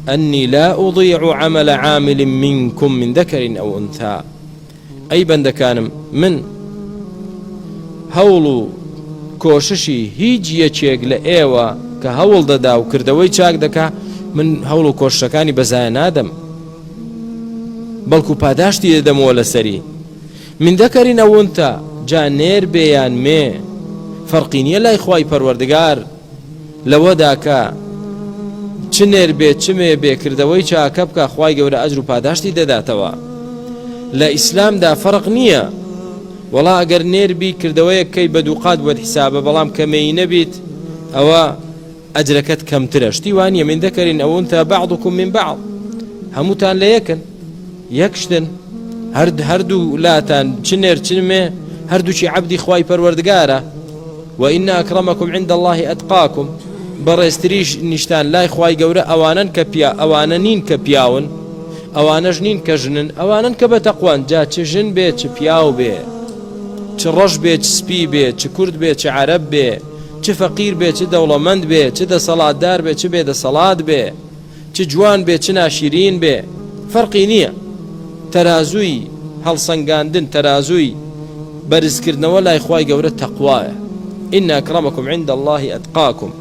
أنی لا أضيع عمل عامل منكم من ذكر أو أنثى. ئەی بەندەکانم من هەوڵ و کۆششی هیچ یەکێک لە ئێوە کە هەوڵ دەدا و کردەوەی چاک دەکا من هەوڵ و کۆششەکانی بەزایە نادەم بەڵکو پاداشتی دەدەمەوە لەسەری من ذکر أو أنثى جا نێر بێ یان مێ فەرقی نییە لای خوای پەروەردگار لەوەدا کە چ نێر بێ چ مێ بێ کردەوەی چاکە بکە خوای گەورە ئەجر و پاداشتی دەداتەوە لە ئیسلامدا فەرق نییە وەڵا ئەگەر نێر بی کردەوەیەک کەی بە دووقات بۆت حسابە بەڵام کە مێینە بیت ئەوە ئەجرەکەت کەمترە شتی وانە من ذكر أو أنثى بعضكم من بعض هەمووتان لە یەکن یەک شتن هەرد هەردوو لاتان چ نێر چ مێ هەردووکی عەبدی خوای پەروەردگارە وإن أکرمکم عند اللە أتقاکم بەڕێزتریش نیشتان لای خوای گەورە ئەوانەن کە پیا ئەوانە نین کە پیاون ئەوانەش نین کە ژنن ئەوانەن کە بەتەقوان جا چ ژن بێ چ پیاو بێ چ ڕەش بێ چ سپی بێ چ کورد بێ چ عەرەب بێ چ فەقیر بێ چ دەوڵەمەند بێ چ دەسەڵاتدار بێ چ بێ دەسەڵات بێ چ جوان بێ چ ناشیرین بێ فەرقی نییە تەرازووی هەڵسەنگاندن تەرازووی بەرزکردنەوە لای خوای گەورە تەقوایە ان اکرمکم عند اللە اتقاکم.